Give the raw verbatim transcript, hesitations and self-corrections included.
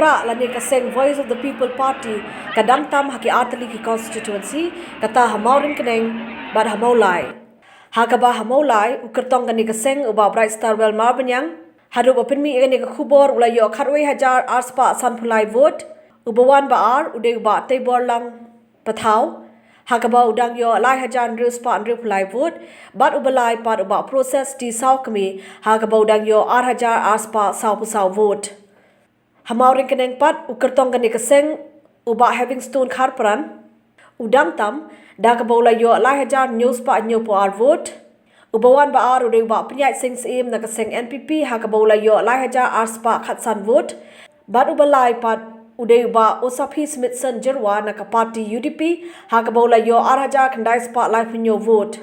Prah lane ka seng Voice of the People Party ka dang tam ha ki artylli ki constituency, kata ha Mawryngkneng bad ha Mawlai. Ha kaba ha Mawlai u kyrtong kane ka seng u Bah Brightstarwell Marbaniang, haduh ba pynmih ïa kane ka khubor u la ïoh khatwei hajar arspah sanphew lai vote. Uba wan ba ar u dei u Bah Teiborlang Pathaw, ha kaba u dang ïoh lai hajar hynriewspah hynriewphew lai vote, bad uba lai pat u Bah Process T Sawkmie, ha kaba u dang ïoh ar hajar arspah sawphew saw vote. Ha Mawryngkneng pat u kyrtong kane ka seng u Bah Havingstone Kharpran u dang tam, da kaba u la ïoh lai hajar hynñiewspah hynñiewphew ar vote. Uba wan ba ar u dei u Bah Pynïaid Sing Syiem na ka seng N P P, ha kaba u la ïoh lai hajar arspah khatsan vote. Bad uba lai pat u dei u Bah Osaphi Smithson Jyrwa na ka party U D P, ha kaba u la ïoh ar hajar khyndaispah laiphew hynñiew vote.